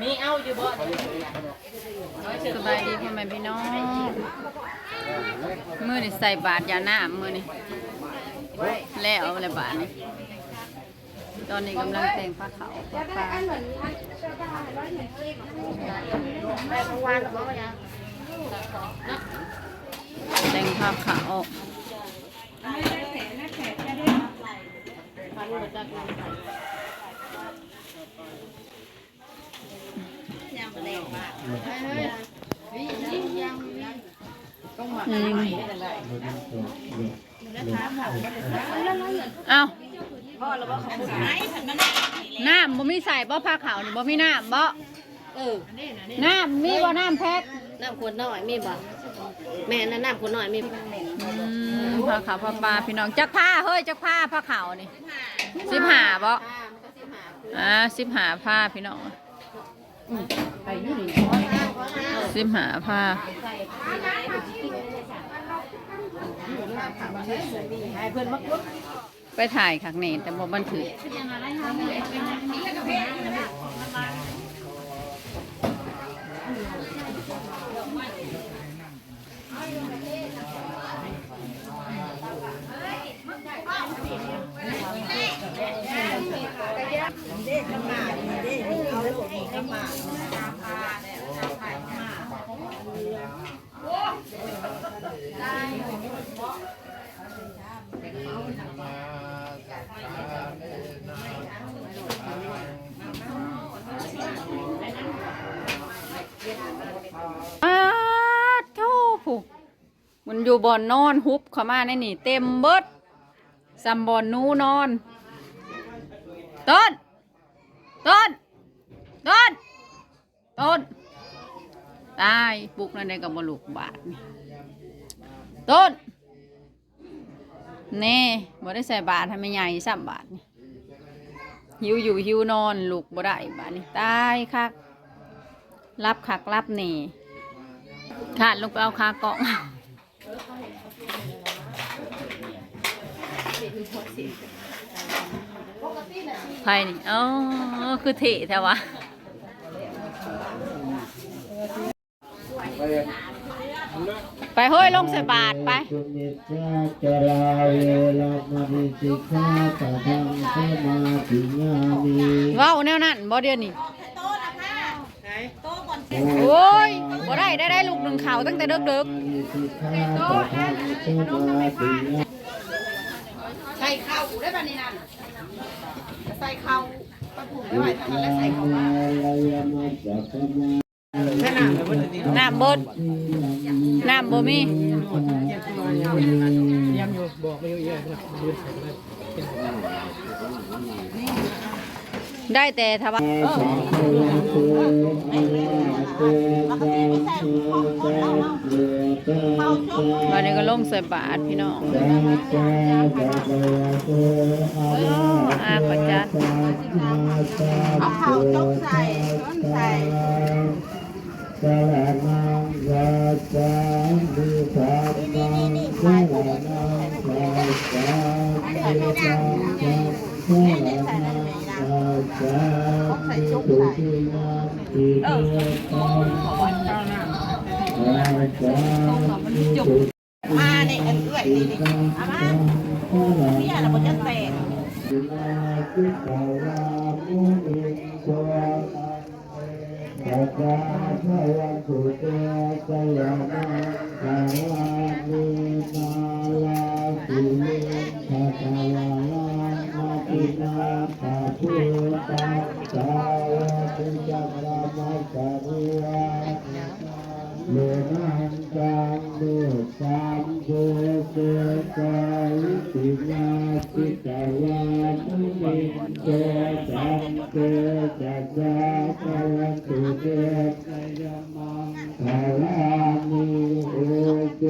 ມີເອົາຢູ່ບໍ່? ສະບາຍດີພໍ່ແມ່ພີ່ນ້ອງ ມື້ນີ້ໃສ່ບາດຢານ້ຳ ມື້ນີ້ແລ້ວແລ້ວບາດນີ້. ຕອນນີ້ກຳລັງແຕ່ງພາເຂົ້າ ແຕ່ງພາເຂົ້າ. ອືມ ເອົ້າ ນ້ຳບໍ່ມີໃສ່ບໍ່? ພາເຂົ້ານີ້ບໍ່ມີນ້ຳບໍ່? ເອີ ນ້ຳມີບໍ່? ນ້ຳແພັກ ນ້ຳຂວດນ້ອຍມີບໍ່? ແມ່ນ ນ້ຳຂວດນ້ອຍມີ. ອືມ ພາເຂົ້າພາປາພີ່ນ້ອງ ຈັກພາເຮີ້ຍ ຈັກພາ ພາເຂົ້ານີ້ ສິບຫ້າບໍ່? ອ່າ ສິບຫ້າພາພີ່ນ້ອງ ສິບຫ້າພາ. ໄປຖ່າຍຄັກແນ່ ແຕ່ບໍ່ບັນທຶກ. ປາດໂທ້ ຜູ້ ມັນຢູ່ບ່ອນນອນ ຮຸບເຂົ້າມາໃນນີ້ເຕັມເບິດ ສ່ຳບ່ອນໜູນອນ. ຕົ້ນ ຕົ້ນ ຕົ້ນ ຕົ້ນ ຕາຍ ປຸກແນວໃດກໍບໍ່ລຸກບາດນີ້. ຕົ້ນ ແນ່ ບໍ່ໄດ້ໃສ່ບາດໃຫ້ແມ່ໃຫຍ່ຊ້ຳບາດນີ້ ຫິວຢູ່ຫິວນອນ ລຸກບໍ່ໄດ້ບາດນີ້ ຕາຍຄັກ ຫຼັບຄັກຫຼັບແນ່. ຄານລົງໄປເອົາຂາກ້ອງ ໃຜນີ້? ອໍ ຄືເທ່ແທ້ວະ. ໄປເຮີ້ຍ ລົງໃສ່ບາດໄປ. ສຸມິດສາຈາລາເວລະມະນີສິກຂາປະທັງສະມາທິຍາມິ. ເວົ້າແນວນັ້ນບໍ່ດຽວນີ້? ໂອ້ຍ ບໍ່ໄດ້ ໄດ້ ໄດ້ ລູກໜຶ່ງເຂົ້າຕັ້ງແຕ່ເດິກໆ. ໃສ່ເຂົ້າໄດ້ບັດນີ້ນັ້ນ ໃສ່ເຂົ້າໄປຜູກໄວ້ໄວ້ທາງນັ້ນ ແລ້ວໃສ່ເຂົ້າມາ. ນ້ຳເບິດ ນ້ຳບໍ່ມີ ໄດ້ແຕ່ຖະວາຍ. ບາດນີ້ກໍລົງໃສ່ບາດພີ່ນ້ອງ. ໂອ້ ອາກວ່າຈັນ ເອົາເຂົ້າຈົກໃສ່ ໃສ່ ສະລະນັງ ຄັດສາມິ ທຳມັງ ສະລະນັງ ຄັດສາມິ ສັງຄັງ ສະລະນັງ ຄັດສາມິ ທຸຕິຍຳ ປິ ເອີ ທຸດທັງ ຄັດສາມິ ທຸ ມາໃນອັນເອື້ອຍນີ້ ນີ້ ເອົາມາ ເມຍລະບໍ່ຈັກແຕ່ງ. ພະຄະວັນຕຸ ເຕ ສະຍາມັງຄະລານິ ມາລາສິລິງ ພະຄະວາລາມະຕິນາ ພະພຸດທັງສາວະກຸ ຈັກກະມັດສະເຣ ເວນະ ກາເມ ສັນໂທ ເສ ກາ ວິຕິ ຍາ ຈິດຕະວາ ມຸນິນໂຕ ສັນເຕ ຊະຊາ ພະວັນຕຸ ເຕ ຊະຍະມັງຄະລານິ ໂອເກ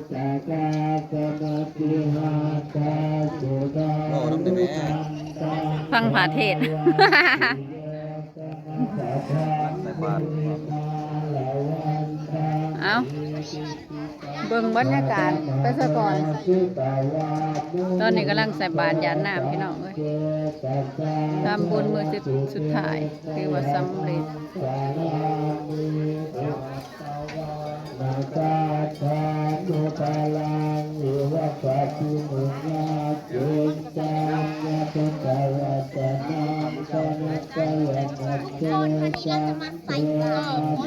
ສະກາ ສະມາທິ ຫາກາ ສຸດາ ເວົ້ານຳໄດ້ແມ່ ຟັງພະເທດ. ເອົ້າ ເບິ່ງບັນຍາກາດໄປສາກ່ອນ. ຕອນນີ້ກຳລັງໃສ່ບາດຢາດນ້ຳ ພີ່ນ້ອງເອີຍ. ທຳບຸນມື້ສຸດ ສຸດທ້າຍ ຖືວ່າສຳເລັດ.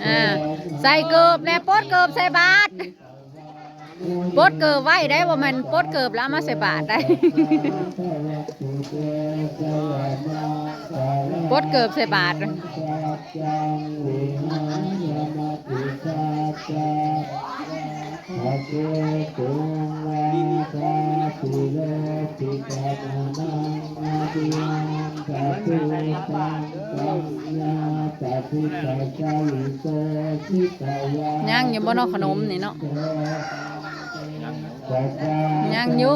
ອ່າ ໃສ່ເກີບແດ່ ປົດເກີບໃສ່ບາດ. ປົດເກີບໄວ້ໄດ໋ ບໍ່ແມ່ນປົດເກີບແລ້ວເອົາມາໃສ່ບາດໄດ໋. ປົດເກີບໃສ່ບາດ. ຍັງຢູ່ບໍ່ເນາະ ຂະໜົມນີ້ເນາະ? ຍັງ ຍັງຢູ່.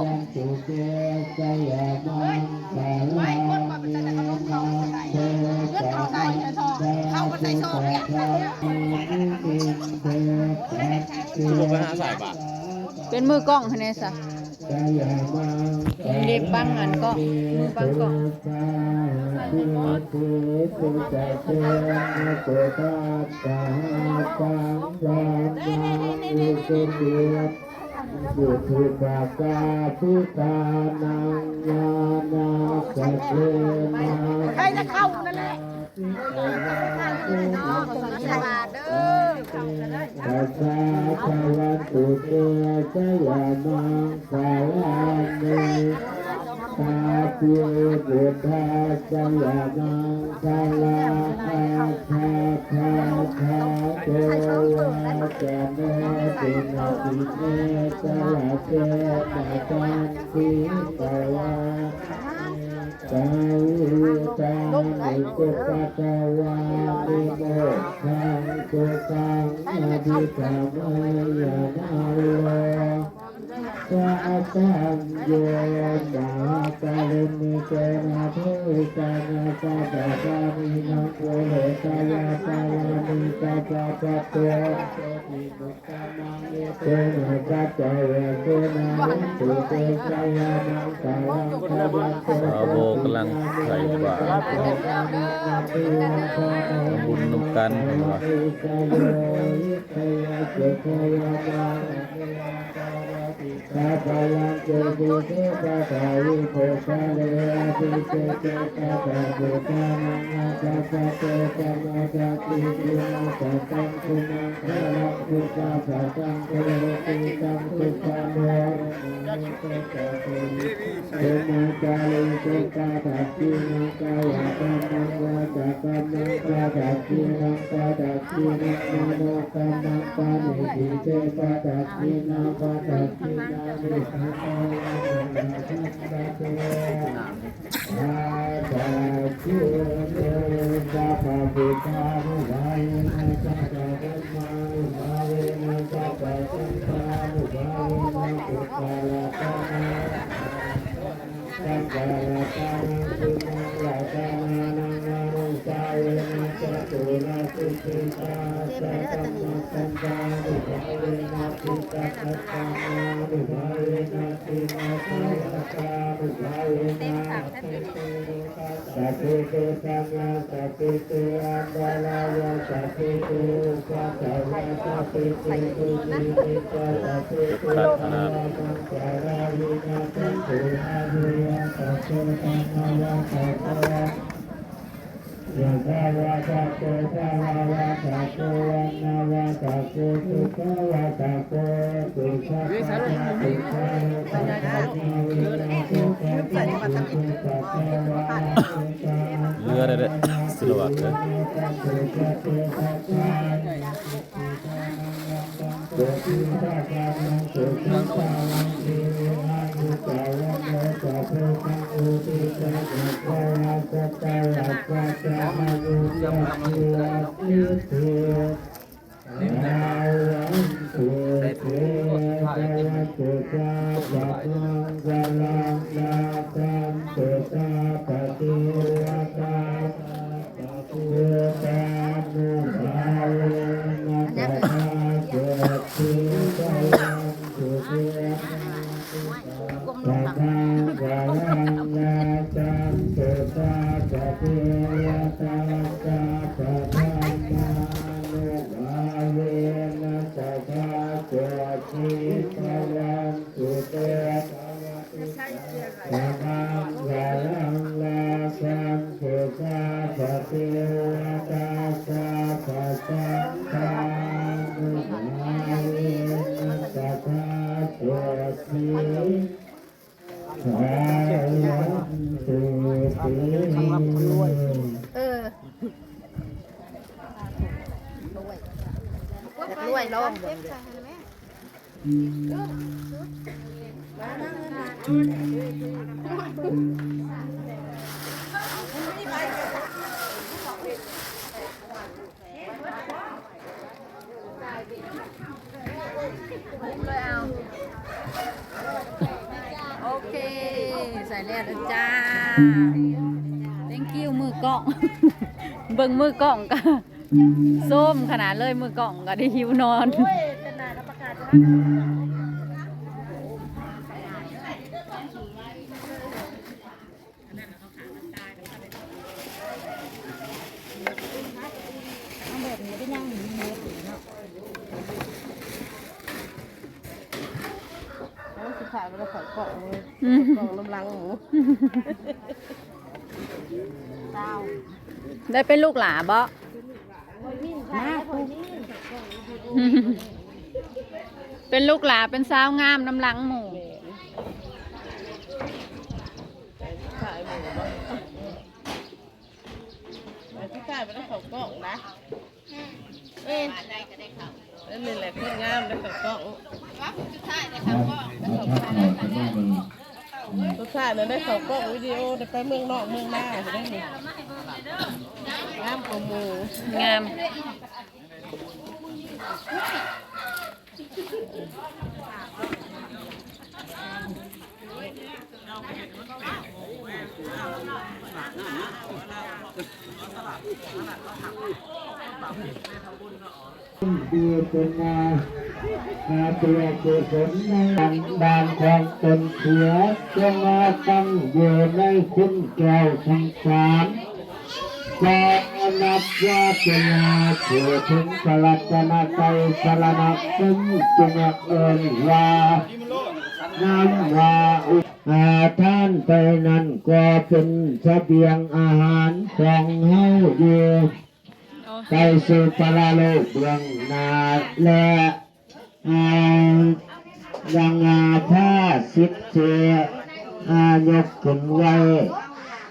ຄືບໍ່ໄປຫາສາຍບາດ? ເປັນມືກ້ອງໃຫ້ແດ່ຊະ. ເດັກບັງອັນກ້ອງ ມືບັງກ້ອງ. ໃຜຈະເຂົ້ານັ້ນແຫຼະ. ສະ ພະວັນຕຸ ເຕ ຊະຍະ ມັງຄະລານິ ຕາປິ ພຸດທະ ຊະຍະ ມັງຄະລາ ອັດຖະ ທະ ທະ ໂຕ ວາຈະໂນ ສຸນະ ຕິເມ ສະລະ ເສນະ ຈັນຕິ ປະວາ ກາ ຕາ ນິ ສຸປະ ຕະ ວາ ນິ ໂມກ ຂັງ ສຸຂັງ ອະທິກະ ມະ ຍະ ນະ ໂລ ສະ ອະ ສັນ ໂຍ ມະ ຫາ ກາ ລຸ ນິ ເກ ນະ ເທ ສະ ນະ ສະ ດາ ດາ ມິ ນະ ໂກ ເລ ສະ ຍາ ສະ ລາ ນິ ສະ ສະ ປະ ໂຕ ເຕ ຕິ ສາວໂບກຳລັງໃສ່ບາດ ທຳບຸນນຳກັນ ເພິ່ນວ່າ. ສຸມາຈາລີ ສຸກຂະ ທັກຂິ ນາງ ກາຍະກຳມັງ ວາຈາກຳມັງ ປະທັກຂິ ນັງ ປະທັກຂິ ນັງ ມະໂນກຳມັງ ປະນິທິ ເຕ ປະທັກຂິ ນາ ປະທັກຂິ ນາ ນິ ສາ ທຸ ເນ ສະ ພະ ພຸດທານຸພາເວນະ ສະ ພະ ທຳມານຸພາເວນະ ສະ ພະ ສັງຄານຸພາເວນະ ປຸດທະລັດຕະນາ ສັງຄະລັດຕະນາ ຄຸນນະລັດຕະນານັງ ອະນຸພາເວນະ ຈະຕຸລະສິກຂະ ສະ ທຳມະສັງຄານຸພາເວນະ ທິຕະກັດຕະນານຸພາເວນະ ທິນະສາວະການຸພາເວນະ ເຕ ໂລ ກັດ ສະເພ ເທ ສັນຍາ ສະເພ ເທ ອັນຕະລາຍາ ສະເພ ເທ ອຸປັດຕະວາ ສະເພ ເທ ທຸກິນິດຕາ ສະເພ ເທ ພະລາ ມັງຄະລາ ວິນາສັນຕຸ ອາຍຸ ວັນນະ ສະ ໂຊ ທະນະ ວັດຖະ ໂພ ຍະ ສະ ວະ ທະ ໂກ ພະລາ ວະ ທະ ໂກ ວັນນະ ວະ ທະ ໂກ ສຸຂະ ວະ ທະ ໂກ ສຸຂະ ປະ ທະ ໂກ ໂຄ ທະ ໂກ ທະ ໂກ ເຫຼືອໄດ້ເດີ ສິລະວະເດີ. ຢາກລວຍລອງເບິ່ງເດີ້. ໂອເຄ ໃສ່ແລ້ວເດີຈ້າ. Thank you ມືກ້ອງ ເບິ່ງມືກ້ອງກະໂຊມຂະໜາດເລີຍ ມືກ້ອງກະໄດ້ຫິວນອນ. ເອົາແບບນີ້ໄປຍ່າງເຮັດເນາະ. ໂອ້ ສຸດທ້າຍມັນໄດ້ເຂົ້າກ້ອງເວີຍ. ອືມ ກ້ອງນຳຫຼັງໝູ່. ໄດ້ເປັນລູກຫຼ້າບໍ? ມາ ເປັນລູກຫຼ້າ ເປັນສາວງາມນຳຫຼັງໝູ່. ແມ່ນ. ສຸດທ້າຍມັນໄດ້ເຂົ້າກ້ອງນະ. ເອີ ອັນນີ້ແຫຼະຄົນງາມໄດ້ເຂົ້າກ້ອງ. ສຸດທ້າຍນັ້ນໄດ້ເຂົ້າກ້ອງວິດີໂອ ໄດ້ໄປເມືອງນອກເມືອງນາພຸ້ນເດ້ນີ້. ງາມກວ່າໝູ່ ງາມ. ເປັນບຸນກຸສົນໃນບ້ານຂອງຕົນເທື່ອ ຈະມາຕັ້ງຢູ່ໃນຄຸນແກ້ວທັງສາມ. ຂໍນັບວ່າເປັນເທື່ອເຖິງພະລັດຕະນະໄຕສະລະນະຄຸນ ຈຶ່ງເອີ້ນວ່າ ນາມວ່າ ອາ ທານໄປນັ້ນກໍເປັນສະບຽງອາຫານຂອງເຮົາຢູ່ ໄປສູ່ປະລະໂລກເບື້ອງໜ້າ ແລະ ອາ ຍັງ ອາ ພາສິດເສ ອາ ຍົກຂຶ້ນໄວ້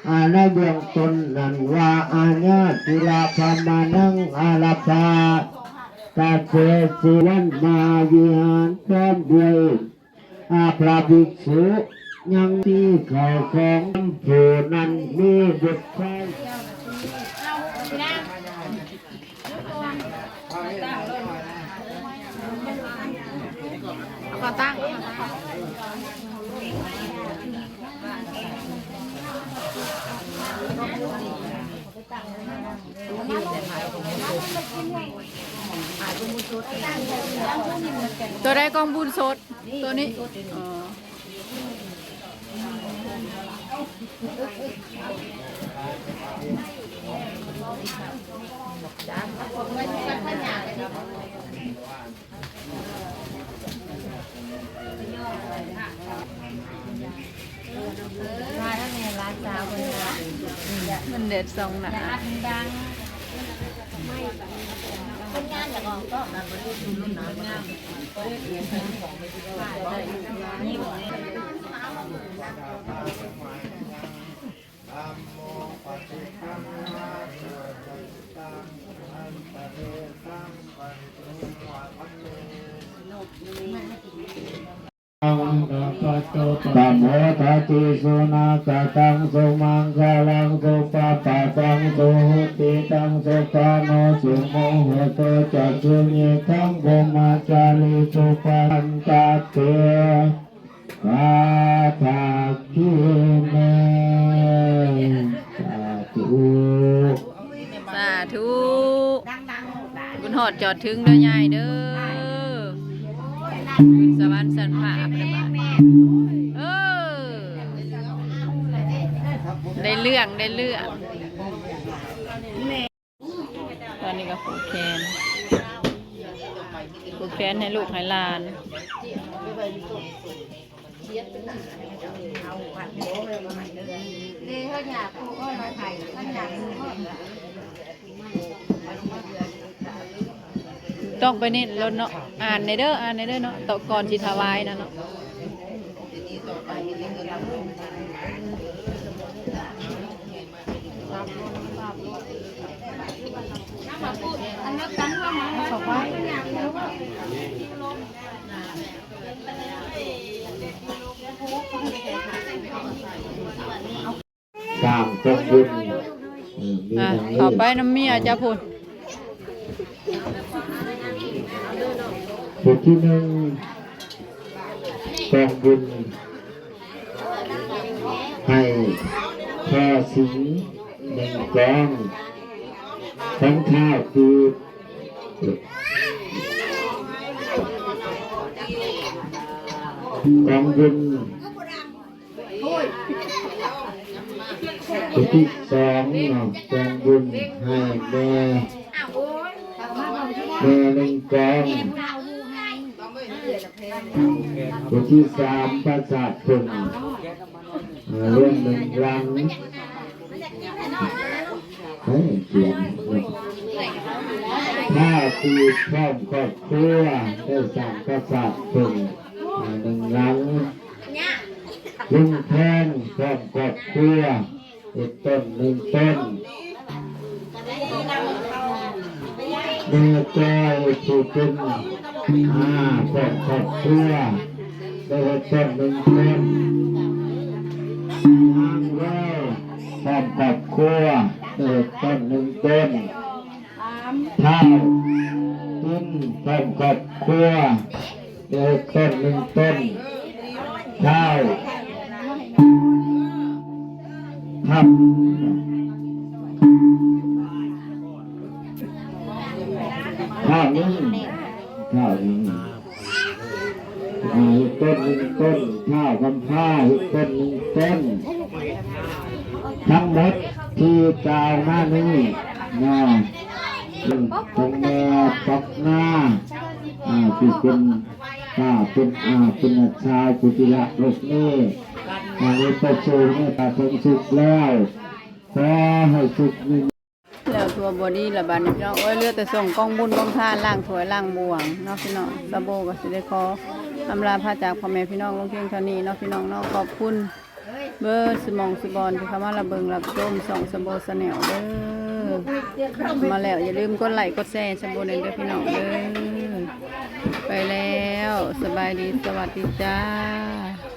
ອາ ໃນເບື້ອງຕົ້ນນັ້ນວ່າ ອາຍາທິລາພະມານັງອາລະພາ ຕາເສ ສິວັນມະຫາວິຫານ ພ້ອມດ້ວຍ ອາ ພະພິກສຸ ຍັງມີເຂົ້າຂອງ ຜູ້ນັ້ນມີບຸດຊາຍ. ເອົາຂາຕັ້ງ ຕົວໃດກອງບຸນສົດ? ຕົວນີ້ ອໍ. ມັນແດດສ່ອງໜ້າ. ປະໂມທະຕິສຸນາຄະຕັງ ສຸມັງຄະລັງ ສຸປະພາຕັງ ສຸຫຸຕິຕັງ ສຸຂານຸ ສຸໂມໂຫຕຸ ຈັກສຸຍິດທັງ ບູມາຈາລີສຸປະພັນຕະເຕ ກາຖາຄີແມ່ ສາທຸ ສາທຸ ບຸນຮອດຈອດເຖິງເດີຍາຍເດີ ຂຶ້ນສະຫວັນຊັ້ນຟ້າໄປບາດ ເອີ ໄດ້ເລື່ອງ ໄດ້ເລື່ອງ. ຕອນນີ້ກໍຜູກແຂນ ຜູກແຂນໃຫ້ລູກໃຫ້ຫຼານ. ຕ້ອງໄປເນັ້ນລົດເນາະ ອ່ານແດ່ເດີ ອ່ານແດ່ເດີເນາະ ຕອນກ່ອນຊິຖວາຍນະເນາະ. ອັນນັ້ນກັນວ່າ ສ້າງກອງບຸນ ເອີ ມີ ອ່ະ ດັ່ງນີ້ ເຂົ້າໄປນຳເມຍເຈົ້າພຸ້ນ. ຜູ້ທີໜຶ່ງ ກອງບຸນ ໃຫ້ພໍ່ສິງໜຶ່ງກອງ ຂອງທ້າວຄື ກອງບຸນ ຜູ້ທີສອງເນາະ ກອງບຸນໃຫ້ແມ່ ແມ່ໜຶ່ງກອງ. ຜູ້ທີສາມ ປາສາດເພິ່ງ ເຮືອນໜຶ່ງຫຼັງ. ໃຫ້ຂຽນເນາະ ຖ້າຄືພ້ອມຄອບຄົວ ໄດ້ສ້າງປາສາດເພິ່ງໜຶ່ງຫຼັງ. ລຸງແພງພ້ອມຄອບຄົວ ເຮັດຕົ້ນໜຶ່ງຕົ້ນ. ແມ່ຈ້ອຍຜູ້ເປັນອາພ້ອມຄອບຄົວ ໄດ້ເຮັດຕົ້ນໜຶ່ງຕົ້ນ. ນາງແວວພ້ອມຄອບຄົວ ໄດ້ເຮັດຕົ້ນໜຶ່ງຕົ້ນ. ທ້າວຕິນພ້ອມຄອບຄົວ ເຮັດຕົ້ນໜຶ່ງຕົ້ນ. ທ້າວ ທ້າວ ທ້າວໜຶ່ງ ທ້າວໜຶ່ງ ເຮັດຕົ້ນໜຶ່ງຕົ້ນ. ທ້າວຄຳພ້າເຮັດຕົ້ນໜຶ່ງຕົ້ນ. ທັງໝົດທີ່ກ່າວມານີ້ເນາະ ຂອງແມ່ປອກນາ ອ່າ ທີ່ເປັນປ້າເປັນອາເປັນນ້າສາວຜູ້ທີ່ລັກລູກນີ້ ອັນນີ້ປະສູນໃຫ້ປາສົມສຸກແລ້ວ ຂໍໃຫ້ສຸກມີ. ແລ້ວຖ້ວຍບໍ່ດີລະບາດນີ້ພີ່ນ້ອງເອີຍ ເຫຼືອແຕ່ສົ່ງກອງບຸນກອງທານ ລ້າງຖ້ວຍລ້າງບ່ວງເນາະພີ່ນ້ອງ. ສາວໂບກໍຊິໄດ້ຂໍອຳລາພາຈາກພໍ່ແມ່ພີ່ນ້ອງລົງພຽງເທົ່ານີ້ເນາະພີ່ນ້ອງເນາະ. ຂອບຄຸນ ເບີດສຸໝ່ອງສຸບ່ອນທີ່ເຂົ້າມາຮັບເບິ່ງຮັບຊົມຊ່ອງສາວໂບ Channel ເດີ. ມາແລ້ວຢ່າລືມກົດໄລ້ກົດແຊສາວໂບແດ່ເດີພີ່ນ້ອງເດີ. ໄປແລ້ວ ສະບາຍດີ ສະຫວັດດີຈ້າ.